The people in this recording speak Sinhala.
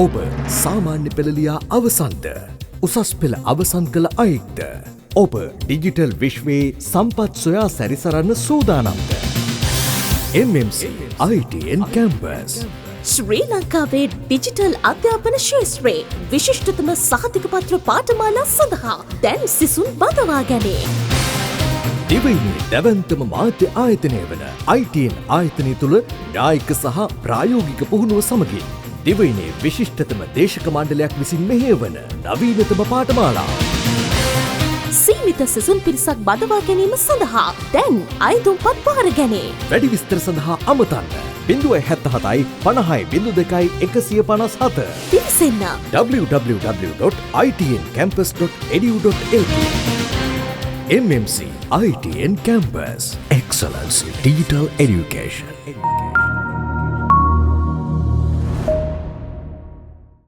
ඔබ සාමාන්‍ය පෙළ ලියා අවසන්ද? උසස් පෙළ අවසන් කළ අයෙක්ද? ඔබ ඩිජිටල් විශ්වයේ සම්පත් සොයා සැරිසරන්න සූදානම්ද? MMC ITN Campus. ශ්‍රී ලංකාවේ ඩිජිටල් අධ්‍යාපන ක්ෂේත්‍රයේ විශිෂ්ටතම සහතික පත්‍ර පාඨමාලා සඳහා දැන් සිසුන් බඳවා ගැනේ. දිවයිනේ දැවැන්තම මාධ්‍ය ආයතනය වන ITN ආයතනය තුළ න්‍යායික සහ ප්‍රායෝගික පුහුණුව සමගින් දිවයිනේ විශිෂ්ටතම දේශක මණ්ඩලයක් විසින් මෙහෙයවන නවීනතම පාඨමාලා. සීමිත සිසුන් පිරිසක් බඳවා ගැනීම සඳහා දැන් අයදුම්පත් භාර ගැනේ. වැඩි විස්තර සඳහා අමතන්න 077 50 02 157. පිවිසෙන්න. www.itncampus.edu.lk. MMC ITN Campus. Excellence in Digital Education.